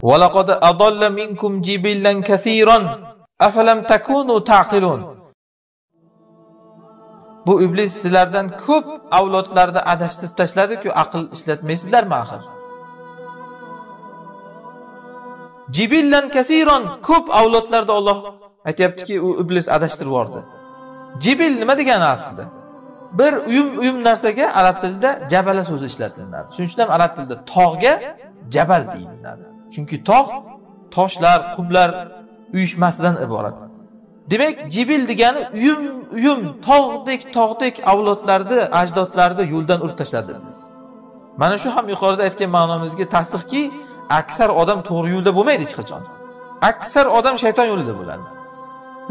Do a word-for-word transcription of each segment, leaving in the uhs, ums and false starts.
ولقد أضل منكم جبلا كثيرا أفلم تكونوا تعقلون. بۇ ئىبلىس سىلەردىن كۆپ ئەۋلادلاردا ئاداشتۇرۇپ تاشلىدىكى، ئەقىل ئىشلەتمەيسىزلەرمۇ ئاخىر؟ جىبىللەن كەسىران، كۆپ ئەۋلادلاردا ئاللاھ ئېيتىپتىكى، ئۇ ئىبلىس ئاداشتۇرۇپ يۈردى. جىبىل نېمە دېگەن ئەسلىدە؟ بىر ئۇيۇم، ئۇيۇم نەرسىگە ئەرەب تىلىدا جەبەلە سۆزى ئىشلىتىلىنىدۇ. شۇنىڭ ئۈچۈن ھەم ئەرەب تىلىدا تاغغا جەبەل دېيىلىدۇ. چۈنكى تاغ تاشلار، قۇملار ئۇيۇشمىسىدىن ئىبارەت. دېمەك، جىبىل دېگەنى ئۇيۇم، ئۇيۇم، تاغدەك، تاغدەك ئەۋلادلارنى، ئەجدادلارنى يولدىن ئۇرۇپ تاشلىدى ئىبلىس. مانا شۇ ھەم يۇقىرىدا ئېيتقان مەنىمىزگە تەستىقكى، ئەكسەر ئادەم توغرا يولدا بولمايدۇ ھېچقاچان. ئەكسەر ئادەم شەيتان يولىدا بولىدۇ.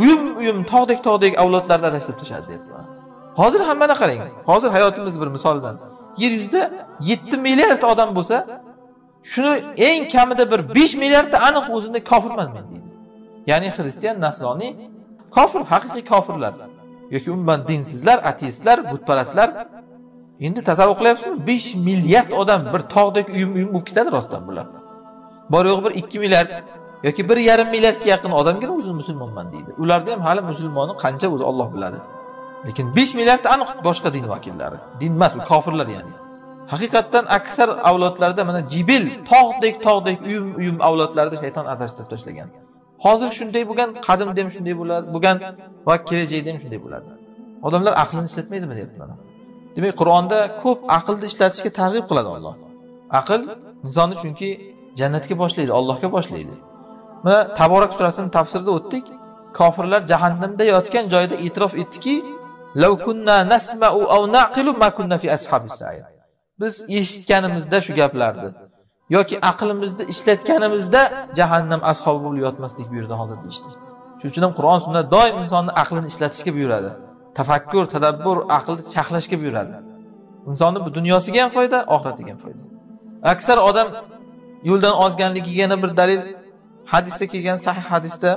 ئۇيۇم، ئۇيۇم، تاغدەك، تاغدەك ئەۋلادلارنى ئاداشتۇرۇپ تاشلىدى دەپ. ھازىر ھەممىنى قاراڭ. ھازىر ھاياتىمىز بىر مىسالىدىن. يەر يۈزىدە يەتتە مىليارد ئادەم بولسا، شۇنى ئەڭ كەمىدە بىر بەش مىلياردتا ئېنىق ئۆزىنى كاپىرمەن مەن دەيدۇ. يەنى خرىستىيان، نەسرانىي، كاپىر، ھەقىقىي كاپىرلار. ياكى ئومۇمەن دىنسىزلەر، ئاتېئىستلار، بۇتپەرەسلەر. ئەمدى تەسەۋۋۇر قىلىۋاتىسىزمۇ، بەش مىليارد ئادەم بىر تاغدەك ئۇيۇم-ئۇيۇم بولۇپ كېتىدۇ راستتىن بۇلار. بار يوغى بىر ئىككى مىليارد ياكى بىر يېرىم مىلياردقا يېقىن ئادەمگە ئۆزىنى مۇسۇلمانمەن دەيدۇ. ئۇلاردا ھەم ھالى مۇسۇلماننى قانچە ئۆزى ئاللاھ بىلىدۇ. لېكىن بەش مىلياردتا ئېنىق باشقا دىن ۋەكىللىرى. دىن ئەمەس، ئۇ كاپىرلار يەنى. ھەقىقەتەن ئەكسەر ئەۋلادلاردا مانا جىبىل، تاغدەك، تاغدەك، ئۇيۇم-ئۇيۇم ئەۋلادلارنى شەيتان ئاداشتۇرۇپ تاشلىغان. ھازىر شۇنداي بولغان، قەدىمدە ھەم شۇنداي بولىدۇ، بولغان ۋە كېلەچەكتە ھەم شۇنداي بولىدۇ. ئادەملەر ئەقلىنى ئىشلەتمەيدۇ دەيمەن. دېمەك، قۇرئاندا كۆپ ئەقىلنى ئىشلىتىشكە تەرغىب قىلىدۇ ئاللاھ. ئەقىل ئىنساننى چۈنكى جەننەتكە باشلايدۇ، ئاللاھقا باشلايدۇ. مانا تەبارەك سۈرەسىنىڭ تەپسىرىدە ئۆتتۇق. كاپىرلار جەھەننەمدە ياتقان جايدا ئېتىراپ ئېيتتىكى، لو كنا نسمع أو نعقل ما كنا في أصحاب السعير. بىز ئېشىتكەنىمىزدە شۇ گەپلەرنى ياكى ئەقلىمىزنى ئىشلەتكەنىمىزدە جەھەننەم ئەسھابى بولۇپ ياتماس دەيدۇ بۇ يەردە ھازىر دېيىشتى. شۇنىڭ ئۈچۈن ھەم قۇرئان سۈننەت دائىم ئىنساننى ئەقلىنى ئىشلەتىشكە بۇيرۇدى. تەپەككۇر، تەدەببۇر، ئەقىلنى چاقلاشقا بۇيرۇدى. ئىنساننى بۇ دۇنياسىغا ھەم پايدا، ئاخىرەتكە ھەم پايدا. ئەكسەر ئادەم يولدىن ئازغانلىقىگە يەنە بىر دەلىل، ھەدىستە كەلگەن، سەھىھ ھەدىستە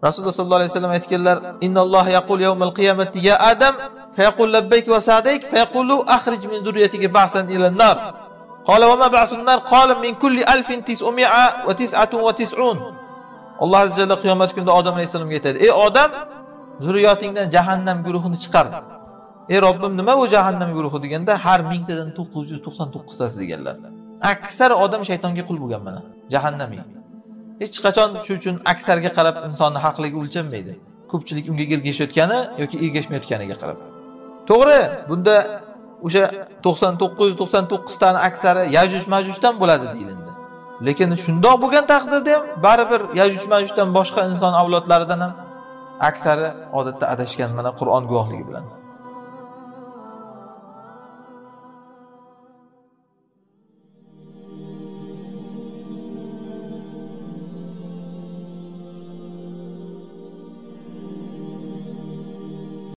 رەسۇلۇللاھ سەللەللاھۇ ئەلەيھى ۋەسەللەم ئېيتقانلار، إن الله يقول يوم القيامة يا آدم، فيقول لبيك وسعديك، فيقول أخرج من ذريتك بعثا إلى النار. قال وما بعث النار؟ قال من كل ألف تسعمائة وتسعة وتسعون. ئاللاھ ئەززە ۋەجەللە قىيامەت كۈنىدە ئادەم ئەلەيھىسسالامغا ئېيتىدۇ، ئەي ئادەم، زۇررىيىتىڭدىن جەھەننەم گۇرۇھىنى چىقار. ئەي رەببىم، نېمە ئۇ جەھەننەم گۇرۇھى دېگەندە، ھەر مىڭتىدىن توققۇز يۈز توقسان توققۇزتاسى دېگەنلەر. ئەكسەر ئادەم شەيتانغا قۇل بولغان مانا، جەھەننەمىي. ھېچقاچان شۇ ئۈچۈن ئەكسەرگە قاراپ ئىنساننىڭ ھەقلىكى ئۆلچەنمەيدۇ. كۆپچىلىك ئۇنىڭغا ئېرگىشىۋاتقانلىقى ياكى ئېرگىشمەيۋاتقانلىقىغا قاراپ. توغرا، بۇندا ئوشۇ توقسان توققۇز، توقسان توققۇز دانە ئەكسەرى يەجۇج مەجۇجدىن بولىدۇ دېيىلدى. لېكىن شۇنداق بولغان تەقدىردە بارىبىر يەجۇج مەجۇجدىن باشقا ئىنسان ئەۋلادلىرىدىن ھەم ئەكسەرى ئادەتتە ئاداشقان، مانا قۇرئان گۇۋاھلىقى بىلەن.